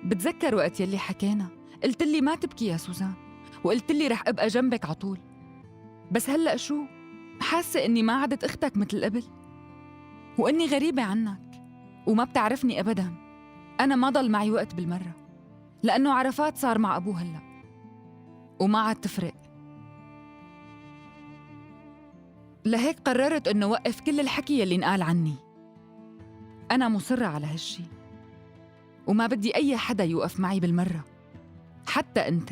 بتذكر وقت يلي حكينا قلت لي ما تبكي يا سوزان، وقلت لي رح أبقى جنبك عطول. بس هلأ شو؟ حاسة إني ما عدت أختك مثل قبل، وإني غريبة عنك وما بتعرفني أبداً. أنا ما ضل معي وقت بالمرة، لأنه عرفات صار مع أبوه هلأ وما عاد تفرق. لهيك قررت إنه وقف كل الحكي يلي انقال عني. أنا مصرة على هالشي، وما بدي أي حدا يوقف معي بالمرة، حتى أنت.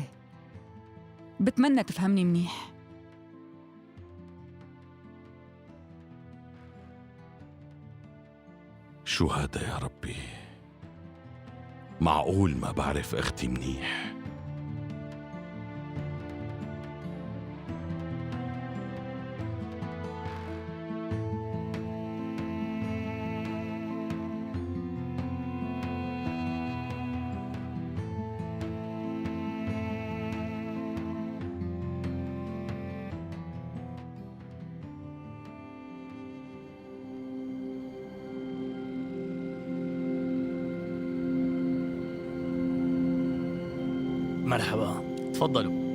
بتمنى تفهمني منيح. شو هذا يا ربي؟ معقول ما بعرف أختي منيح؟ مرحبا، تفضلوا.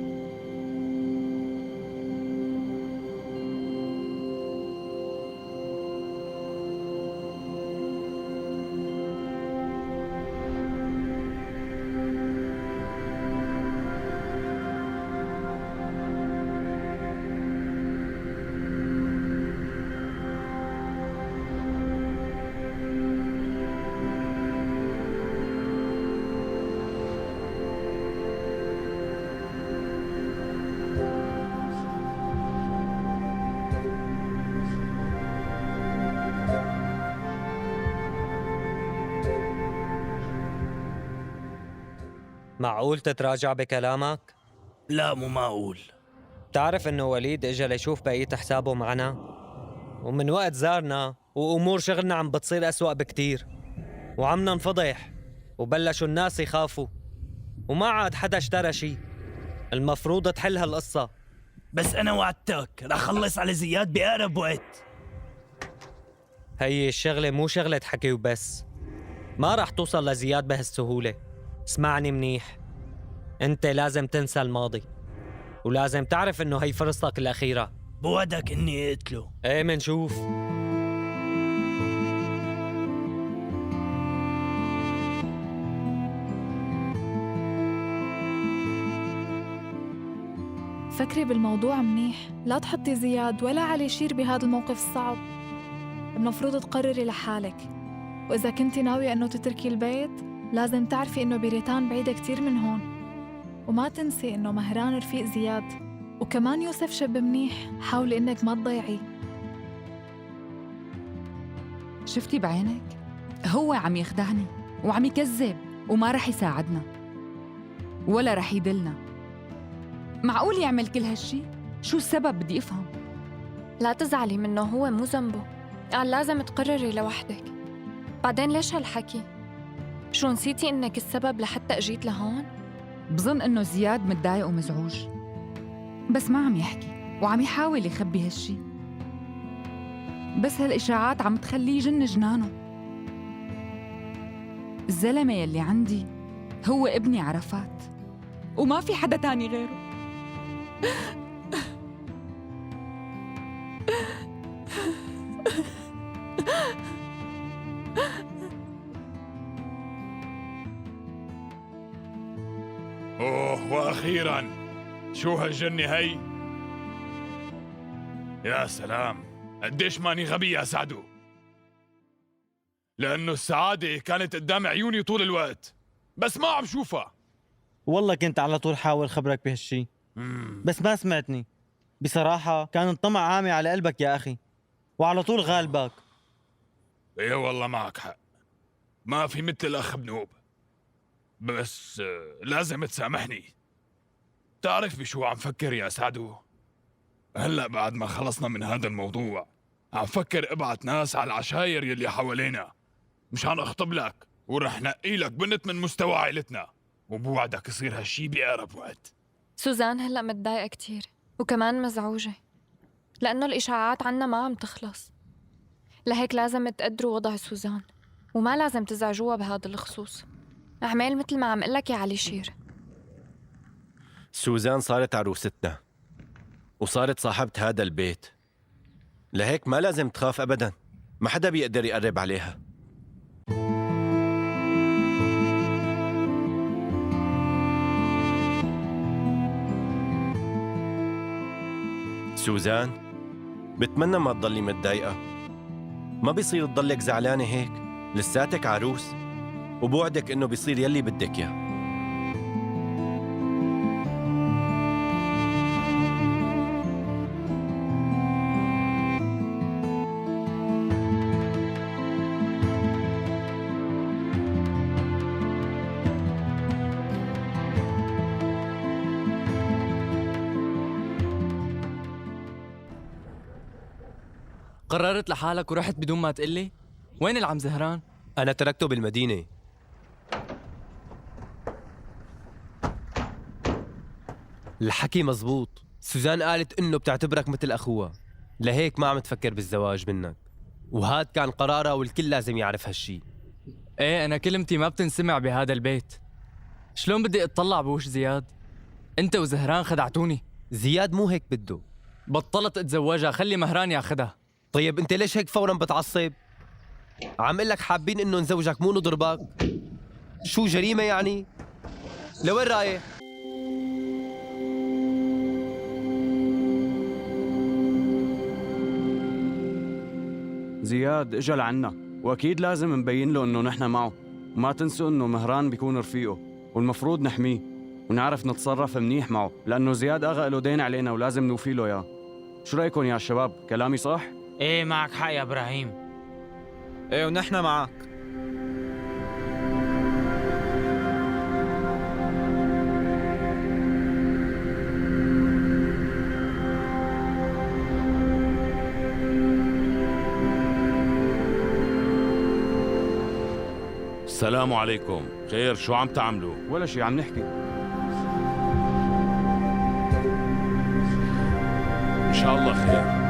معقول تتراجع بكلامك؟ لا مو معقول. بتعرف انه وليد اجى ليشوف بقية حسابه معنا، ومن وقت زارنا وامور شغلنا عم بتصير اسوأ بكتير، وعمنا انفضح وبلشوا الناس يخافوا وما عاد حدا اشترى شي. المفروض تحل هالقصة. بس انا وعدتك رح خلص على زياد بأقرب وقت. هي الشغلة مو شغلة حكي وبس، ما رح توصل لزياد بهالسهولة. اسمعني منيح، انت لازم تنسى الماضي، ولازم تعرف انه هي فرصتك الأخيرة. بوعدك اني اقتله. ايه منشوف. فكري بالموضوع منيح، لا تحطي زياد ولا علي شير بهذا الموقف الصعب. المفروض تقرري لحالك، وإذا كنتي ناوية إنه تتركي البيت لازم تعرفي إنه بيريتان بعيدة كتير من هون، وما تنسي إنه مهران رفيق زياد، وكمان يوسف شاب منيح، حاولي إنك ما تضيعيه. شفتي بعينك؟ هو عم يخدعني وعم يكذب وما رح يساعدنا ولا رح يدلنا. معقول يعمل كل هالشي؟ شو السبب؟ بدي أفهم. لا تزعلي منه، هو مو ذنبه، قال لازم تقرري لوحدك. بعدين ليش هالحكي؟ شو نسيتي إنك السبب لحتى أجيت لهون؟ بظن إنه زياد متضايق ومزعوج، بس ما عم يحكي وعم يحاول يخبي هالشي، بس هالإشاعات عم تخليه يجن جنانه. الزلمة يلي عندي هو ابني عرفات، وما في حدا تاني غيره. أوه وأخيراً، شو هالجنة هي؟ يا سلام، قديش ماني غبي يا سعدو، لأنه السعادة كانت قدام عيوني طول الوقت بس ما عم شوفها. والله كنت على طول حاول خبرك بهالشي، بس ما سمعتني. بصراحة كان الطمع عامي على قلبك يا أخي، وعلى طول غالبك. إيه والله معك حق، ما في مثل الأخ بنوب، بس لازم تسامحني. تعرف بشو عم فكر يا سعدو؟ هلأ بعد ما خلصنا من هذا الموضوع عم فكر ابعت ناس على العشاير يلي حوالينا مشان اخطب لك، ورح نقي لك بنت من مستوى عائلتنا، وبوعدك يصير هالشي بأقرب وقت. سوزان هلأ متضايقة كتير وكمان مزعوجة، لأنه الإشاعات عنا ما عم تخلص، لهيك لازم تقدروا وضع سوزان وما لازم تزعجوها بهذا الخصوص. اعمل مثل ما عم قلك يا علي شير. سوزان صارت عروستنا وصارت صاحبة هذا البيت، لهيك ما لازم تخاف أبدا، ما حدا بيقدر يقرب عليها. سوزان، بتمنى ما تضلي متضايقة، ما بيصير تضلك زعلانة هيك، لساتك عروس وبوعدك إنه بيصير يلي بدك إياه. قررت لحالك ورحت بدون ما تقلي؟ وين العم زهران؟ أنا تركته بالمدينة. الحكي مزبوط، سوزان قالت إنه بتعتبرك مثل أخوها، لهيك ما عم تفكر بالزواج منك، وهاد كان قرارها والكل لازم يعرف هالشي. إيه أنا كلمتي ما بتنسمع بهذا البيت. شلون بدي أتطلع بوش زياد؟ أنت وزهران خدعتوني. زياد مو هيك بده. بطلت أتزوجها، خلي مهران ياخدها. طيب انت ليش هيك فورا بتعصب؟ عم قلك حابين انه نزوجك مو نضربك. شو جريمة يعني؟ لوين رايح؟ زياد اجى لعنا واكيد لازم نبين له انه نحن معه، وما تنسوا انه مهران بيكون رفيقه والمفروض نحميه ونعرف نتصرف منيح معه، لانه زياد اغا له دين علينا ولازم نوفي له اياه. شو رايكم يا شباب؟ كلامي صح؟ ايه معك حق يا ابراهيم. ايه ونحن معك. السلام عليكم. خير، شو عم تعملوا؟ ولا شيء، عم نحكي. إن شاء الله خير.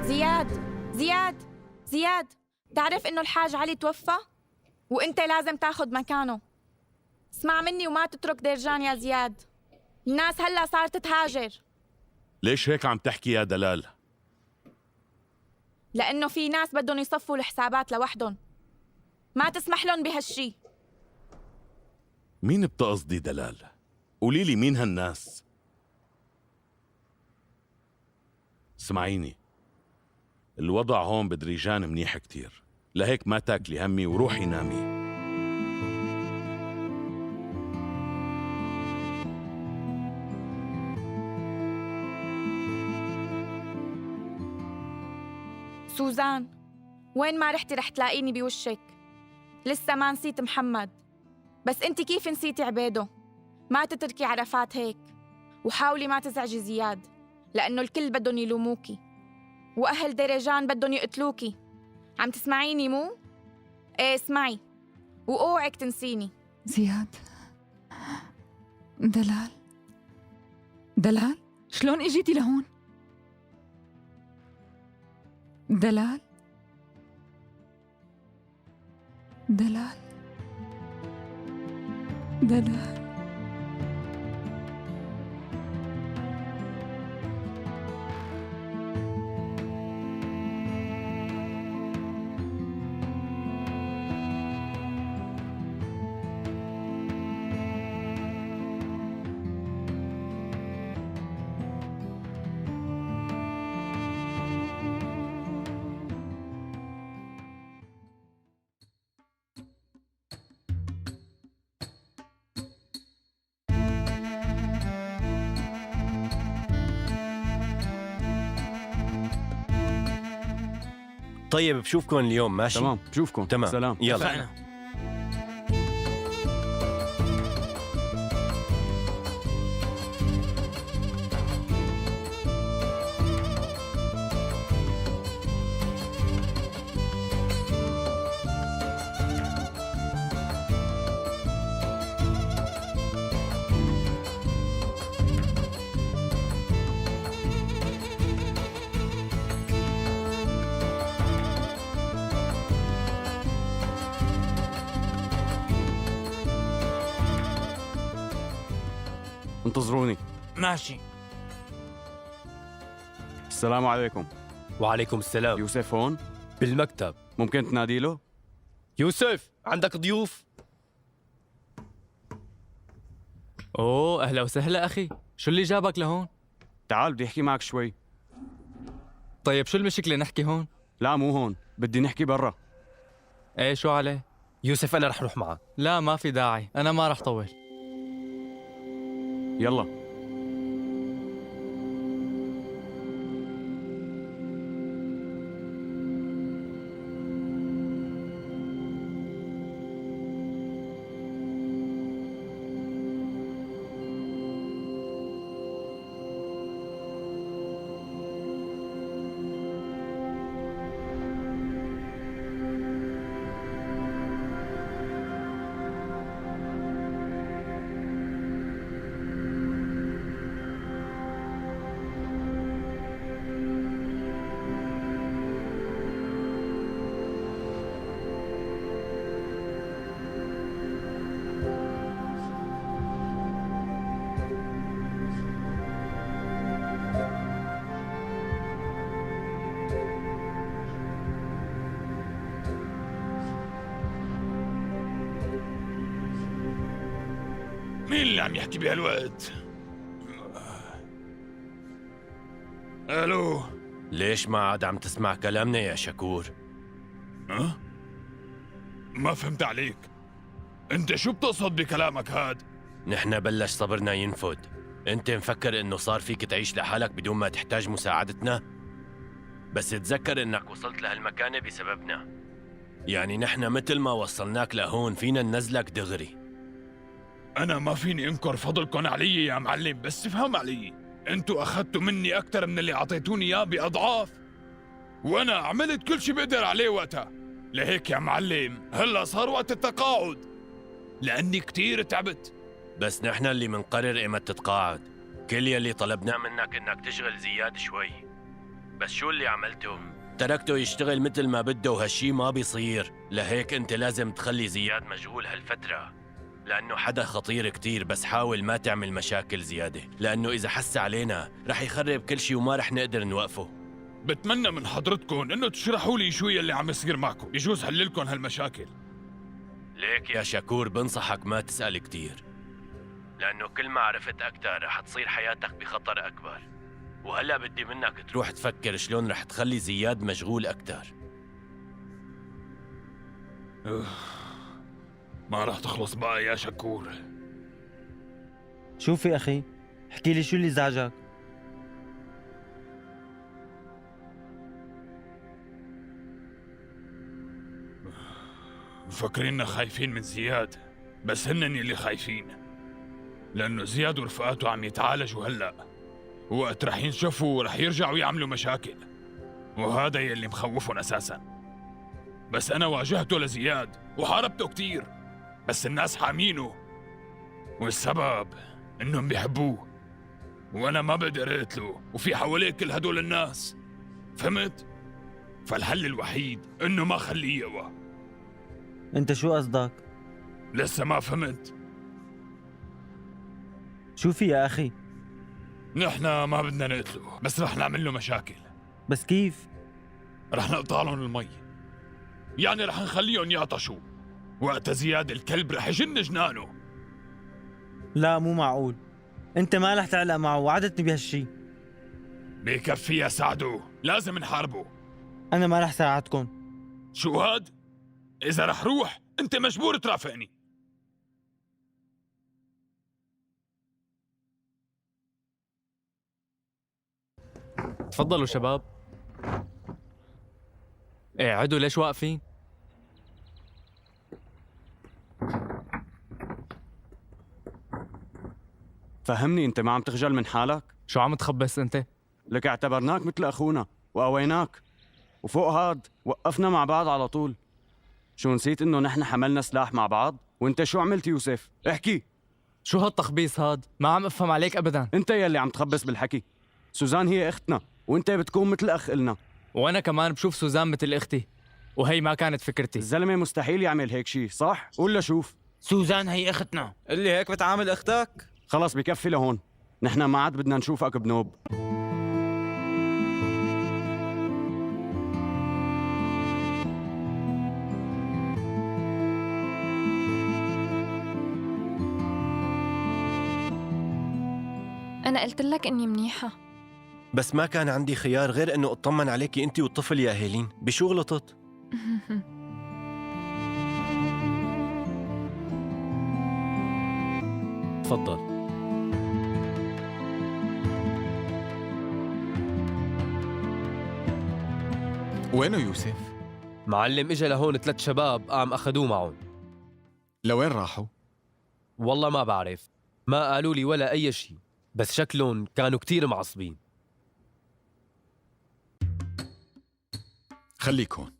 زياد زياد زياد، تعرف إنه الحاج علي توفى وإنت لازم تاخد مكانه. اسمع مني وما تترك ديرجان يا زياد، الناس هلأ صارت تهاجر. ليش هيك عم تحكي يا دلال؟ لأنه في ناس بدهم يصفوا الحسابات لوحدهم، ما تسمح لهم بهالشي. مين بتقصدي دلال؟ قولي لي مين هالناس؟ اسمعيني، الوضع هون بدريجان منيح كتير، لهيك ما تاكلي همي وروحي نامي. سوزان، وين ما رحتي رح تلاقيني بوشك. لسه ما نسيت محمد، بس انت كيف نسيتي عبيده؟ ما تتركي عرفات هيك، وحاولي ما تزعجي زياد، لأنه الكل بدهم يلوموكي، وأهل درجان بدهم يقتلوكي. عم تسمعيني مو؟ ايه اسمعي، واوعك تنسيني. زياد، دلال، دلال، شلون اجيتي لهون؟ دلال، دلال، دلال. طيب بشوفكم اليوم، ماشي؟ تمام بشوفكم. تمام، سلام. يلا. اتفقنا. انتظروني. ماشي. السلام عليكم. وعليكم السلام. يوسف هون؟ بالمكتب. ممكن تنادي له؟ يوسف، عندك ضيوف؟ أوه، أهلا وسهلا أخي. شو اللي جابك لهون؟ تعال بدي أحكي معك شوي. طيب شو المشكلة نحكي هون؟ لا مو هون، بدي نحكي برا. ايه شو عليه؟ يوسف أنا رح روح معك. لا ما في داعي، أنا ما رح طول. يلا. مين اللي عم يحكي بهالوقت؟ الو. ليش ما عاد عم تسمع كلامنا يا شكور؟ ها؟ ما فهمت عليك، انت شو بتقصد بكلامك هاد؟ نحن بلش صبرنا ينفد. انت مفكر انه صار فيك تعيش لحالك بدون ما تحتاج مساعدتنا؟ بس تذكر انك وصلت لهالمكانة بسببنا. يعني نحن مثل ما وصلناك لهون فينا ننزلك دغري. أنا ما فيني أنكر فضلكن علي يا معلم، بس افهم علي، أنتو أخذتوا مني أكثر من اللي عطيتوني إياه بأضعاف، وأنا عملت كل شي بقدر عليه وقتها. لهيك يا معلم هلا صار وقت التقاعد، لأني كتير تعبت. بس نحن اللي منقرر إيمت تتقاعد. كل يلي طلبناه منك إنك تشغل زياد شوي، بس شو اللي عملته؟ تركته يشتغل مثل ما بده، وهالشي ما بيصير. لهيك أنت لازم تخلي زياد مشغول هالفترة، لأنه حدا خطير كتير. بس حاول ما تعمل مشاكل زيادة، لأنه إذا حس علينا رح يخرب كل شي وما رح نقدر نوقفه. بتمنى من حضرتكم إنه تشرحوا لي شو يلي عم يصير معكم، يجوز حللكم هالمشاكل. ليك يا شكور، بنصحك ما تسأل كتير، لأنه كل ما عرفت أكتر رح تصير حياتك بخطر أكبر. وهلأ بدي منك تروح تفكر شلون رح تخلي زياد مشغول أكتر. ما رح تخلص بقى يا شكور. شوفي أخي، احكي لي شو اللي زعجك؟ مفكريننا خايفين من زياد، بس هنن اللي خايفين، لأنه زياد ورفقاته عم يتعالجوا هلأ، وقت رح ينشفوا رح يرجعوا يعملوا مشاكل، وهذا يلي مخوفهم أساساً. بس أنا واجهته لزياد وحاربته كتير، بس الناس حامينه، والسبب إنهم بيحبوه، وأنا ما بقدر أقتله وفي حواليه كل هدول الناس، فهمت؟ فالحل الوحيد إنه ما خليه يقوى. أنت شو قصدك؟ لسه ما فهمت. شو في يا أخي؟ نحن ما بدنا نقتله، بس رح نعمل له مشاكل. بس كيف؟ رح نقطع لهم المي، يعني رح نخليهم يعطشوا. وقت زياد الكلب رح يجن جنانه. لا مو معقول، انت ما رح تعلق معه، وعدتني بهالشي. بكفي يا سعدو، لازم نحاربه. انا ما رح ساعدكم. شو هاد؟ اذا رح روح انت مجبور ترافقني. تفضلوا شباب. ايه عدوا، ليش واقفين؟ فهمني، انت ما عم تخجل من حالك؟ شو عم تخبص انت؟ لك اعتبرناك مثل اخونا وقويناك، وفوق هاد وقفنا مع بعض على طول. شو نسيت انه نحن حملنا سلاح مع بعض؟ وانت شو عملت يوسف؟ احكي. شو هالتخبيص هاد؟ ما عم افهم عليك ابدا. انت يلي عم تخبص بالحكي. سوزان هي اختنا، وانت بتكون مثل اخ النا. وانا كمان بشوف سوزان مثل اختي، وهي ما كانت فكرتي. الزلمه مستحيل يعمل هيك شيء، صح؟ قول لشوف. سوزان هي اختنا. اللي هيك بتعامل اختك؟ خلص بكفي لهون، نحن ما عاد بدنا نشوفك بنوب. أنا قلت لك إني منيحة. بس ما كان عندي خيار غير إنه أطمن عليكي أنت والطفل يا هيلين. بشو غلطت؟ تفضل. وينه يوسف؟ معلم اجى لهون 3 شباب قام اخذوه معهم. لوين راحوا؟ والله ما بعرف، ما قالوا لي ولا اي شيء، بس شكلهم كانوا كتير معصبين. خليك هون.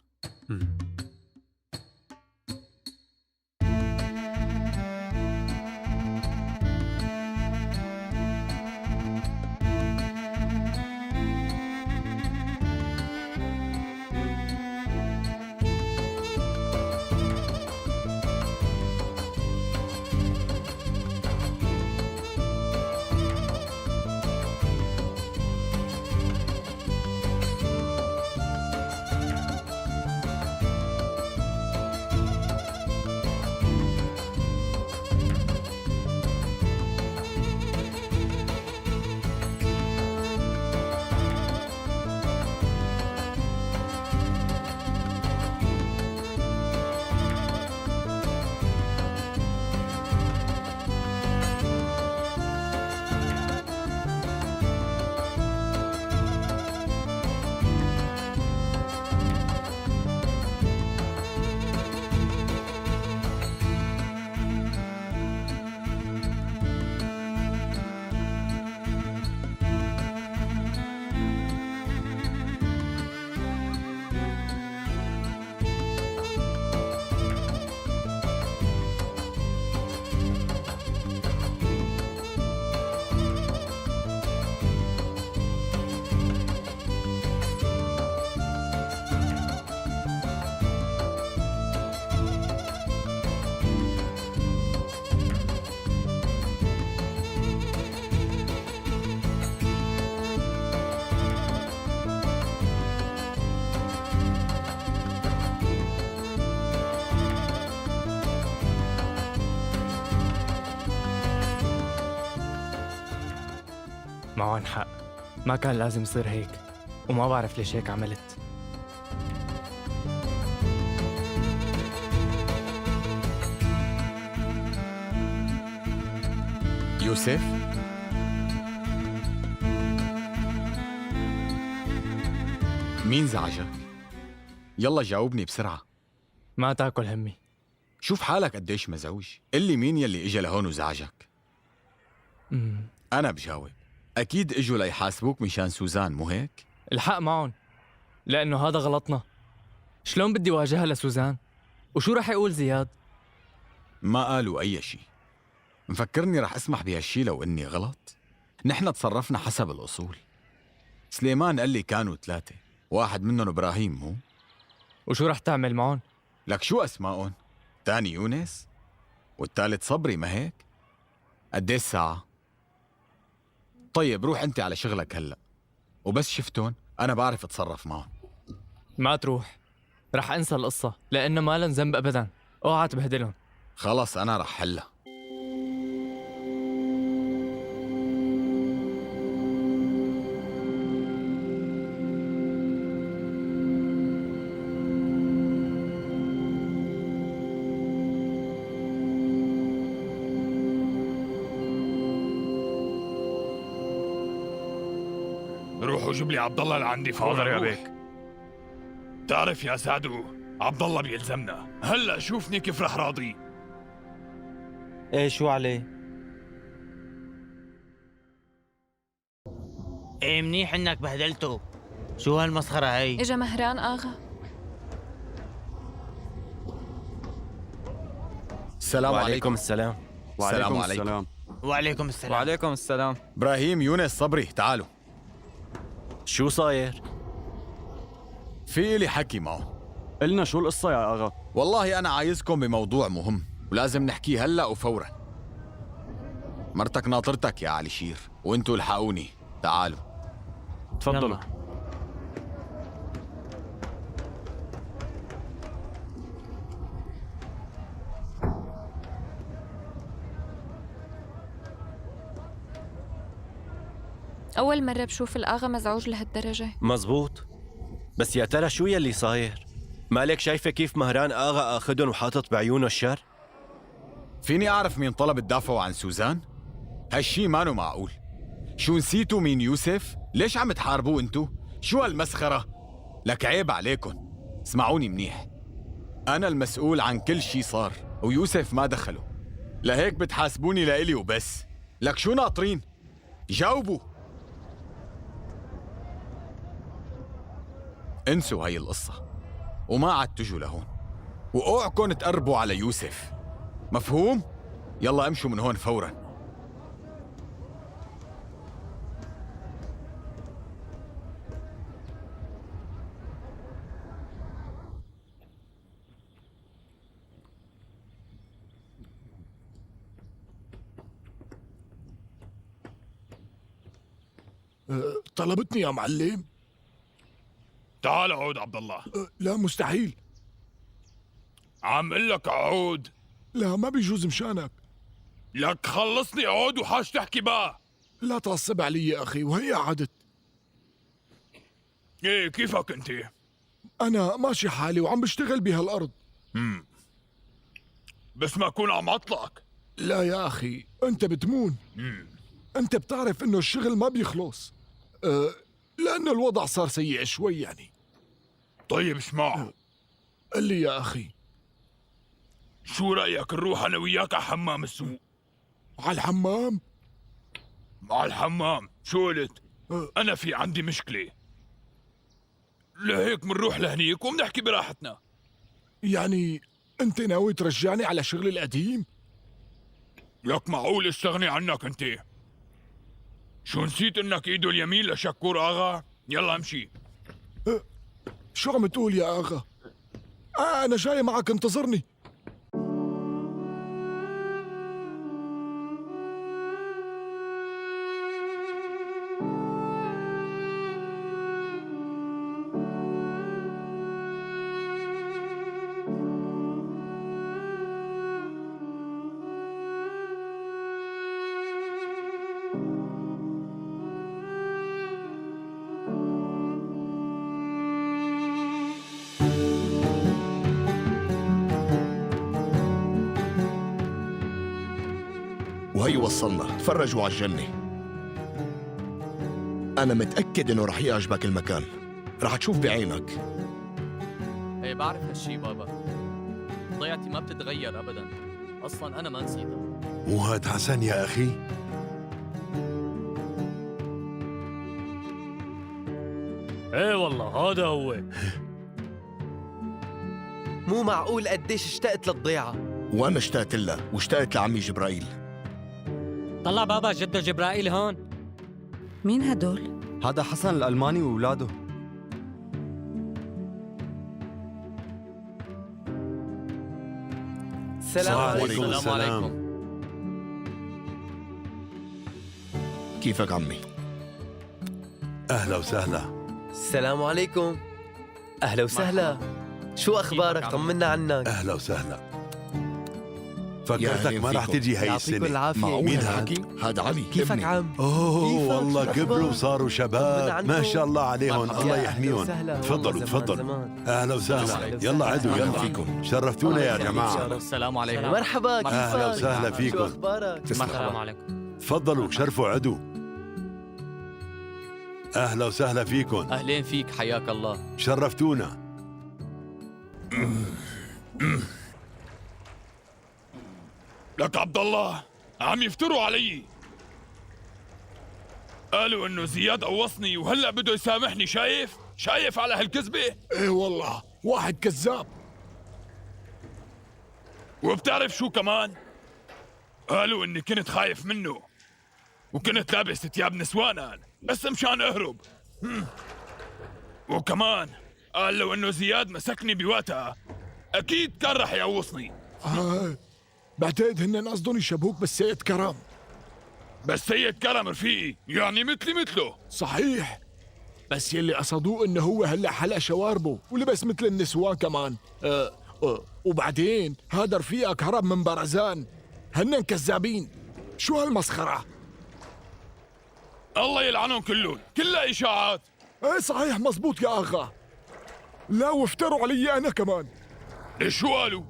معهم حق، ما كان لازم يصير هيك، وما بعرف ليش هيك عملت. يوسف؟ مين زعجك؟ يلا جاوبني بسرعة. ما تاكل همي. شوف حالك قديش مزعوج، قل لي مين يلي اجى لهون وزعجك؟ أنا بجاوب. أكيد إجوا ليحاسبوك مشان سوزان، مو هيك؟ الحق معهم، لأنه هذا غلطنا. شلون بدي واجهها لسوزان؟ وشو رح يقول زياد؟ ما قالوا أي شيء. مفكرني رح أسمح بهالشي لو إني غلط؟ نحن تصرفنا حسب الأصول. سليمان قال لي كانوا 3، واحد منهم إبراهيم، مو؟ وشو رح تعمل معهم؟ لك شو أسمائهم؟ تاني يونس والثالث صبري، ما هيك؟ قديش الساعة؟ طيب روح أنت على شغلك هلأ، وبس شفتهم أنا بعرف أتصرف معهم. ما تروح، رح أنسى القصة لأنه ما لهم ذنب أبداً. اوعى تبهدلهم. خلص أنا رح حلها. روحوا جيب لي عبد الله لعندي فورا. حاضر يا بيك. تعرف يا سعدو، عبد الله بيلزمنا. هلا شوفني كيف رح راضي. ايه شو عليه؟ ايه منيح انك بهدلته. شو هالمسخرة هي؟ اجا مهران آغا. السلام عليكم. السلام. السلام عليكم. وعليكم السلام. وعليكم السلام. ابراهيم، يونس، صبري، تعالوا. شو صاير؟ في لي حكي معه. قلنا شو القصة يا آغا؟ والله أنا عايزكم بموضوع مهم ولازم نحكيه هلأ وفورا. مرتك ناطرتك يا علي شير، وانتو الحقوني، تعالوا. تفضلوا. أول مرة بشوف الآغا مزعوج لهالدرجة. مزبوط، بس يا ترى شو يلي صاير؟ مالك شايفة كيف مهران آغا آخدهم وحاطط بعيونه الشر؟ فيني أعرف مين طلب تدافعوا عن سوزان؟ هالشي مانو معقول. شو نسيتوا مين يوسف؟ ليش عم تحاربوه انتو؟ شو هالمسخرة؟ لك عيب عليكن. اسمعوني منيح، أنا المسؤول عن كل شي صار، ويوسف ما دخله، لهيك بتحاسبوني لإلي وبس. لك شو ناطرين؟ جاوبوا. انسوا هاي القصة وما عاد تجوا لهون، واوعكن تقربوا على يوسف، مفهوم؟ يلا امشوا من هون فوراً. طلبتني يا معلم؟ تعال عود عبد الله. لا مستحيل. عم قل لك عود. لا ما بيجوز مشانك. لك خلصني عود وحاج تحكي بقى. لا تعصب علي يا أخي، وهي قعدت. ايه كيفك انت؟ أنا ماشي حالي وعم بشتغل بهالأرض. بس ما أكون عم عطلك. لا يا أخي أنت بتمون. أنت بتعرف إنه الشغل ما بيخلص، لأنه الوضع صار سيء شوي يعني. طيب اسمع. قل لي يا أخي. شو رأيك نروح أنا وياك على حمام السوق؟ على الحمام؟ على الحمام، شو قلت؟ أنا في عندي مشكلة، لهيك منروح لهنيك وبنحكي براحتنا. يعني أنت ناوي ترجعني على شغلي القديم؟ لك معقول استغني عنك أنت؟ شو نسيت إنك إيده اليمين لشكور آغا؟ يلا امشي. شو عم تقول يا آغا؟ أنا جاي معك، انتظرني. وهي وصلنا، تفرجوا على الجنة. أنا متأكد إنه رح يعجبك المكان، رح تشوف بعينك. ايه بعرف هالشي بابا، ضيعتي ما بتتغير أبدا، أصلا أنا ما نسيتها. مو هاد حسن يا أخي؟ ايه والله هذا هو. مو معقول قديش اشتقت للضيعة. وأنا اشتقت لها واشتقت لعمي جبرائيل. طلع بابا جده جبرائيل هون. مين هدول؟ هذا حسن الألماني وأولاده. السلام عليكم. السلام عليكم. كيفك عمي؟ أهلا وسهلا. السلام عليكم. أهلا وسهلا. شو أخبارك؟ طمنا عنك. أهلا وسهلا. فكرتك ما رح تجي هي السنة. يعطيكم العافية. مين هاد؟ هذا علي. كيفك عم؟ أوه والله كبروا وصاروا شباب، ما شاء الله عليهم، الله يحميهم. تفضلوا تفضلوا. أهلا وسهلا، يلا عدوا يلا فيكم. شرفتونا يا جماعة. السلام عليكم. مرحبا، كيفك؟ أهلا وسهلا فيكم. شو أخبارك؟ السلام عليكم. تفضلوا شرفوا عدو. أهلا وسهلا فيكم. أهلين فيك، حياك الله. شرفتونا. لك عبد الله عم يفتروا علي، قالوا انه زياد قوصني وهلا بده يسامحني. شايف؟ شايف على هالكذبة؟ ايه والله واحد كذاب. وبتعرف شو كمان؟ قالوا اني كنت خايف منه وكنت لابس ثياب نسوان بس مشان اهرب. وكمان قال لو انه زياد مسكني بوقتها اكيد كان رح يقوصني. بعتقد هن قصدهم يشبهوك بالسيد كرم. بس سيد كرم رفيقي، يعني مثلي مثله. صحيح، بس يلي قصدوه انه هو هلا حلق شواربه ولبس مثل النسوان كمان. أه أه وبعدين هذا رفيقك هرب من برزان، هنن كذابين. شو هالمسخرة؟ الله يلعنهم كلهم، كلها إشاعات. ايه صحيح، مزبوط يا اغا. لا وافتروا علي انا كمان. ليش شو قالوا؟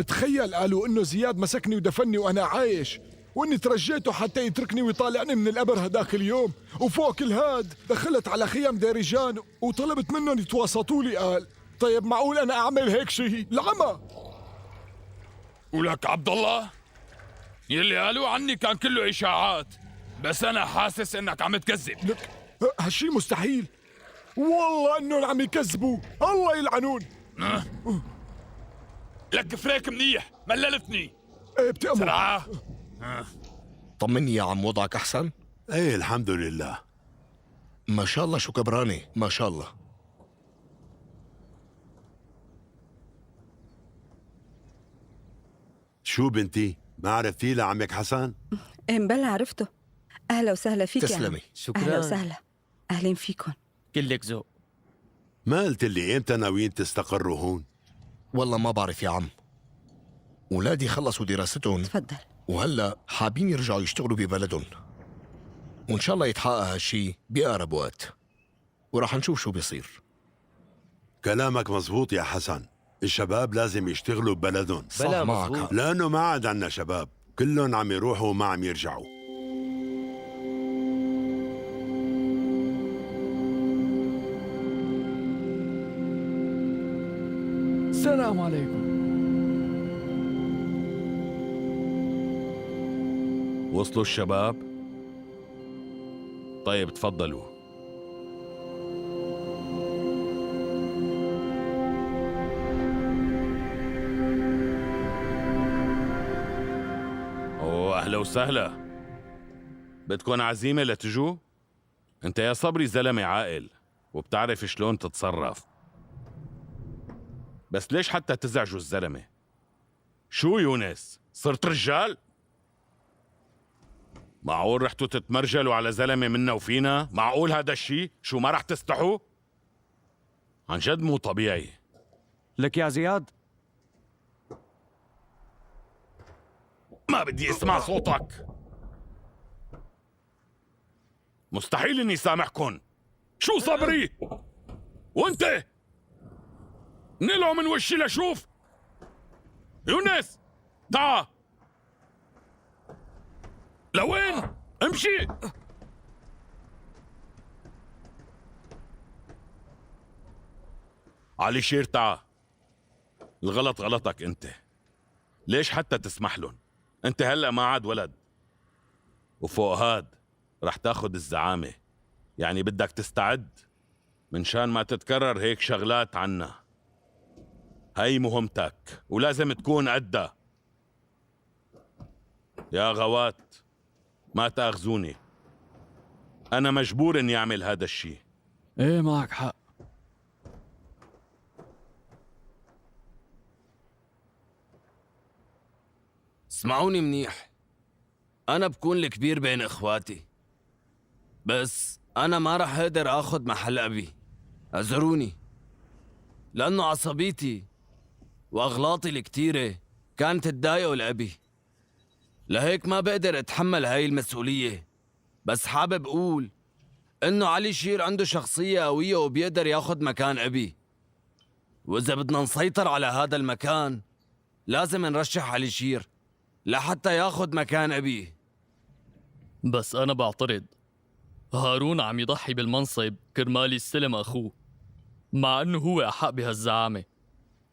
تخيل، قالوا انه زياد مسكني ودفني وانا عايش، واني ترجيته حتى يتركني ويطالعني من القبر هداك اليوم، وفوق كل هاد دخلت على خيم دارجان وطلبت منهم يتواسطوا لي. قال طيب معقول انا اعمل هيك شيء؟ العمى. ولك عبد الله، يلي قالوا عني كان كله إشاعات، بس أنا حاسس إنك عم تكذب. لك هالشي مستحيل، والله انهم عم يكذبوا، الله يلعنون. لك فريك منيح، مللتني. ايه بتأمر. سرعة. طمني يا عم، وضعك أحسن؟ ايه الحمد لله. ما شاء الله شو كبرانة، ما شاء الله. شو بنتي، ما عرفتي لعمك حسن؟ إيه مبلا عرفته. أهلا وسهلا فيك يا عم. تسلمي. شكراً. أهلا وسهلا، أهلين فيكم. كلك ذوق. ما قلت لي امتى ناويين تستقروا هون؟ والله ما بعرف يا عم، أولادي خلصوا دراستهم تفضل، وهلا حابين يرجعوا يشتغلوا ببلدهم، وإن شاء الله يتحقق هالشي بأقرب وقت، وراح نشوف شو بيصير. كلامك مزبوط يا حسن، الشباب لازم يشتغلوا ببلدهم. صح، بلا معك حق. لأنه ما عاد عنا شباب، كلهم عم يروحوا وما عم يرجعوا. السلام عليكم. وصلوا الشباب؟ طيب تفضلوا. أوه أهلا وسهلا. بدكن عزيمة لتجوا؟ أنت يا صبري زلمة عاقل وبتعرف شلون تتصرف، بس ليش حتى تزعجوا الزلمة؟ شو يونس، صرت رجال؟ معقول رحتوا تتمرجلوا على زلمة منا وفينا؟ معقول هذا الشيء؟ شو ما رح تستحوا؟ عن جد مو طبيعي. لك يا زياد، ما بدي اسمع صوتك. مستحيل اني سامحكن. شو صبري؟ وانت نلعوا من وشي لشوف. يونس تعا. لوين؟ امشي. علي شير تعا. الغلط غلطك انت، ليش حتى تسمح لهم؟ انت هلا ما عاد ولد، وفوق هاد رح تاخد الزعامة، يعني بدك تستعد من شان ما تتكرر هيك شغلات عنا. هي مهمتك ولازم تكون قدها. يا غوات ما تاخذوني، أنا مجبور إني أعمل هذا الشيء. ايه معك حق. اسمعوني منيح، أنا بكون الكبير بين إخواتي، بس أنا ما رح أقدر آخذ محل أبي. اعذروني، لأنه عصبيتي وأغلاطي الكتيرة كانت تضايقه لأبي، لهيك ما بقدر أتحمل هاي المسؤولية. بس حابب أقول إنه علي شير عنده شخصية قوية وبيقدر ياخذ مكان أبي، وإذا بدنا نسيطر على هذا المكان لازم نرشح علي شير لحتى ياخذ مكان أبيه. بس أنا بعترض، هارون عم يضحي بالمنصب كرمال يستلم أخوه، مع أنه هو أحق بهالزعامة.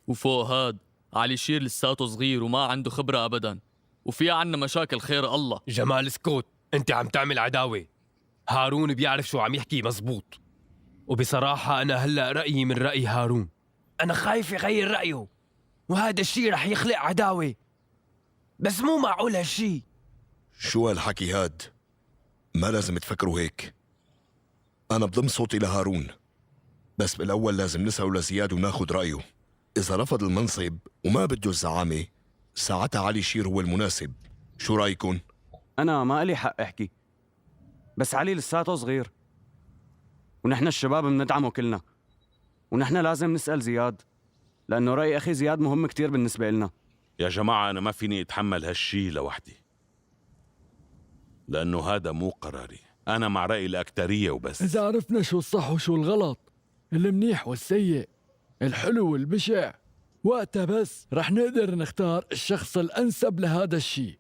وفوق هاد علي شير لساته صغير وما عنده خبرة أبداً، وفي عنا مشاكل خير الله. جمال اسكت، أنت عم تعمل عداوة. هارون بيعرف شو عم يحكي مزبوط، وبصراحة أنا هلأ رأيي من رأي هارون. أنا خايف يغير رأيه، وهذا الشيء رح يخلق عداوة، بس مو معقول هالشي. شو هالحكي هاد؟ ما لازم تفكروا هيك. أنا بضم صوتي لهارون، بس بالأول لازم نسأله لزياد وناخد رأيه. إذا رفض المنصب وما بده الزعامة، ساعتها علي شير هو المناسب. شو رأيكن؟ أنا ما إلي حق أحكي، بس علي لساته صغير ونحن الشباب بندعمه كلنا، ونحن لازم نسأل زياد لأنه رأي أخي زياد مهم كتير بالنسبة لنا. يا جماعة أنا ما فيني أتحمل هالشي لوحدي، لأنه هذا مو قراري، أنا مع رأي الأكترية وبس. إذا عرفنا شو الصح وشو الغلط، المنيح والسيء، الحلو والبشع، وقتها بس رح نقدر نختار الشخص الأنسب لهذا الشيء،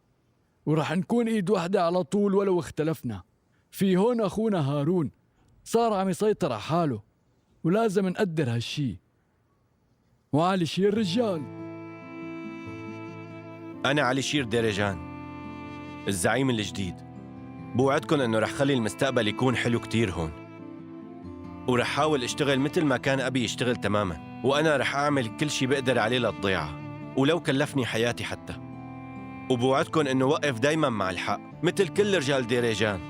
ورح نكون إيد واحدة على طول ولو اختلفنا. في هون أخونا هارون صار عم يسيطر على حاله، ولازم نقدر هالشي. وعلي شير رجال. أنا علي شير ديريجان، الزعيم الجديد. بوعدكن إنه رح خلي المستقبل يكون حلو كتير هون، ورح حاول اشتغل مثل ما كان أبي يشتغل تماماً، وأنا رح أعمل كل شي بقدر عليه للضيعة ولو كلفني حياتي حتى. وبوعدكن إنه وقف دايماً مع الحق مثل كل رجال ديريجان،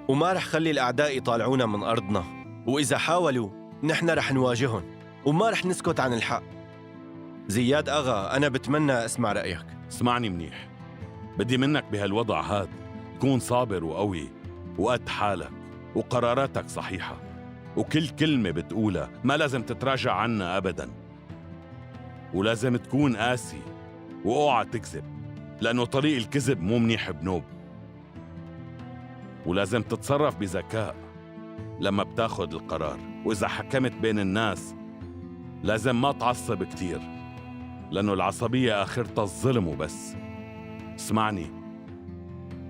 وما رح خلي الأعداء يطالعونا من أرضنا، وإذا حاولوا نحن رح نواجههم وما رح نسكت عن الحق. زياد أغا، أنا بتمنى أسمع رأيك. اسمعني منيح، بدي منك بهالوضع هاد تكون صابر وقوي وقد حالك وقراراتك صحيحة، وكل كلمة بتقولها ما لازم تتراجع عنها أبداً، ولازم تكون قاسي واوعى تكذب لأنه طريق الكذب مو منيح بنوب، ولازم تتصرف بذكاء لما بتاخد القرار، وإذا حكمت بين الناس لازم ما تعصب كتير لأنه العصبية آخرتها الظلم وبس. اسمعني،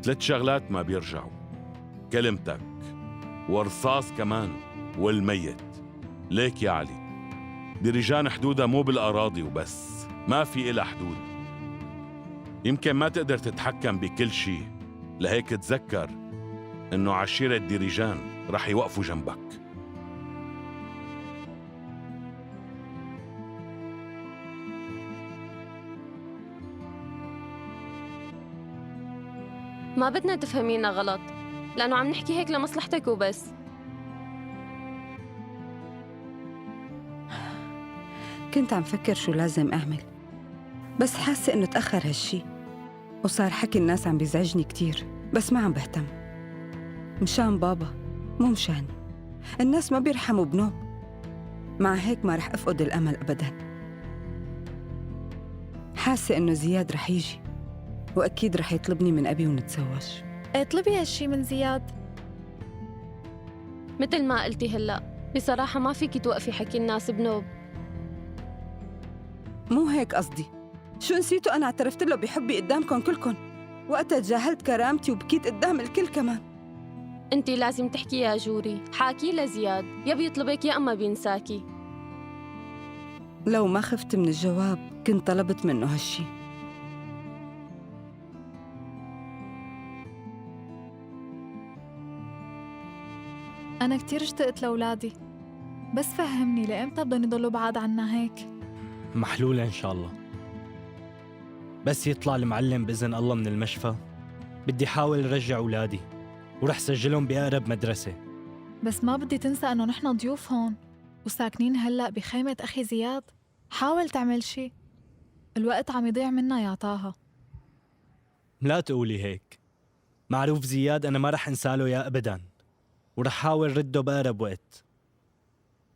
3 شغلات ما بيرجعوا: كلمتك، ورصاص كمان، والميت. ليك يا علي، ديريجان حدودها مو بالأراضي وبس، ما في إلها حدود. يمكن ما تقدر تتحكم بكل شي، لهيك تذكر إنه عشيرة ديريجان رح يوقفوا جنبك. ما بدنا تفهمينا غلط، لأنه عم نحكي هيك لمصلحتك وبس. كنت عم فكر شو لازم أعمل، بس حاسة إنه تأخر هالشي وصار حكي الناس عم بيزعجني كتير، بس ما عم بهتم. مشان بابا مو مشاني، الناس ما بيرحموا بنوب. مع هيك ما رح أفقد الأمل أبداً. حاسة إنه زياد رح يجي وأكيد رح يطلبني من أبي ونتزوج. اطلبي هالشي من زياد. مثل ما قلتي هلأ، بصراحة ما فيكي توقفي حكي الناس بنوب. مو هيك قصدي، شو نسيتوا أنا اعترفت له بحبي قدامكم كلكم، وقتها تجاهلت كرامتي وبكيت قدام الكل كمان. انت لازم تحكي يا جوري، حاكي لزياد، يا بيطلبك يا أما بينساكي. لو ما خفت من الجواب كنت طلبت منه هالشي. أنا كتير اشتقت لأولادي، بس فهمني لإمتى بدهم يضلوا بعاد عنا هيك؟ محلولة إن شاء الله، بس يطلع المعلم بإذن الله من المشفى بدي حاول رجع أولادي ورح سجلهم بأقرب مدرسة. بس ما بدي تنسى إنه نحن ضيوف هون وساكنين هلأ بخيمة أخي زياد. حاول تعمل شي، الوقت عم يضيع منا يا طه. لا تقولي هيك، معروف زياد أنا ما رح انساله يا أبداً، ورح حاول رده بأقرب وقت،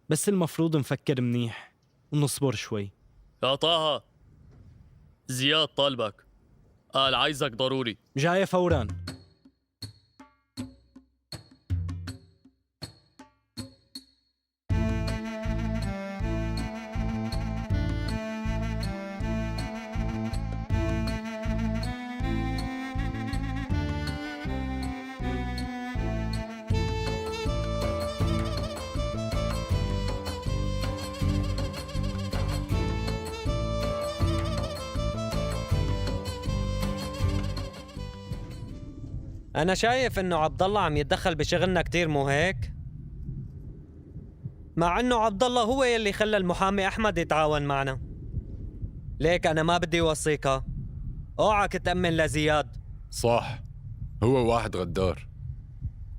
بس المفروض نفكر منيح ونصبر شوي. يا طه، زياد طالبك، قال عايزك ضروري. جاي فوراً. أنا شايف إنه عبد الله عم يتدخل بشغلنا كتير، مو هيك؟ مع إنه عبد الله هو يلي خلى المحامي أحمد يتعاون معنا. ليك أنا ما بدي وصيك، أوعك تأمن لزياد. صح، هو واحد غدار،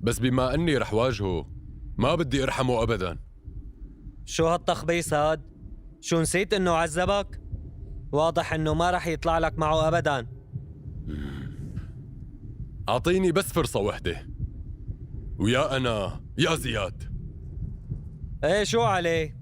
بس بما أني رح واجهه ما بدي أرحمه أبداً. شو هالتخبيص هاد؟ شو نسيت إنه عذبك؟ واضح إنه ما رح يطلع لك معه أبداً. أعطيني بس فرصة وحدة، ويا أنا يا زياد. ايه شو عليه؟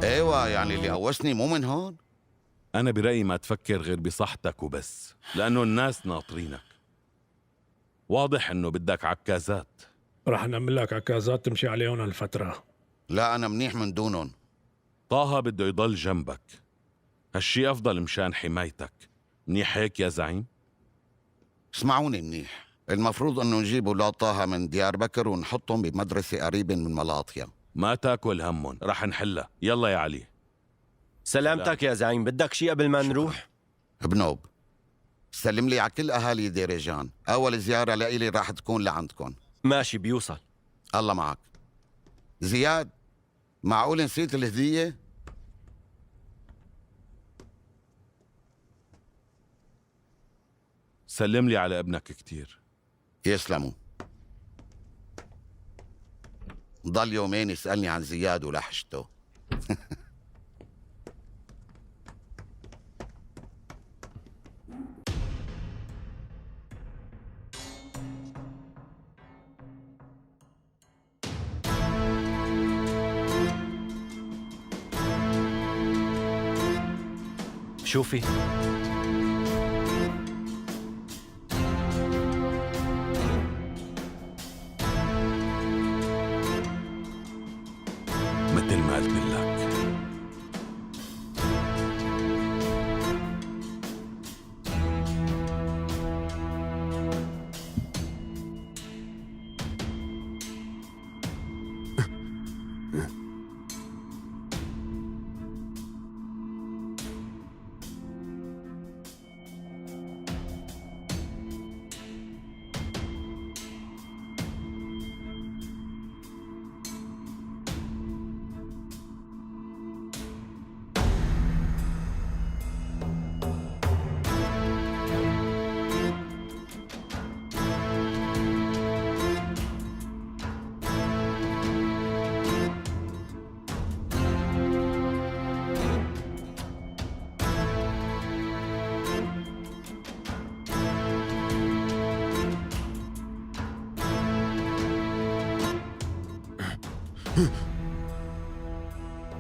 ايوه، يعني اللي قوسني مو من هون. أنا برأيي ما تفكر غير بصحتك وبس، لأنه الناس ناطرينك. واضح إنه بدك عكازات. رح نعمل لك عكازات تمشي عليهم هالفترة. لا، أنا منيح من دونهم. طه بده يضل جنبك، هالشي أفضل مشان حمايتك. منيح هيك يا زعيم؟ اسمعوني منيح، المفروض انه نجيب اولاد طه من ديار بكر ونحطهم بمدرسة قريبة من ملاطيا. ما تاكل همهم، رح نحلها. يلا يا علي. سلامتك يا زعيم، بدك شي قبل ما نروح؟ بنوب سلم لي على كل اهالي ديريجان، اول زيارة لإلي راح تكون لعندكم. ماشي، بيوصل. الله معك. زياد، معقول نسيت الهدية؟ سلم لي على ابنك كتير. يسلموا. ضل يومين يسألني عن زياد ولحشته. شوفي، مثل ما قلت لك.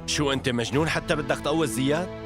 شو انت مجنون حتى بدك تقوص زياد؟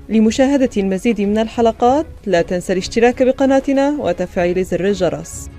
لمشاهدة المزيد من الحلقات لا تنسى الاشتراك بقناتنا وتفعيل زر الجرس.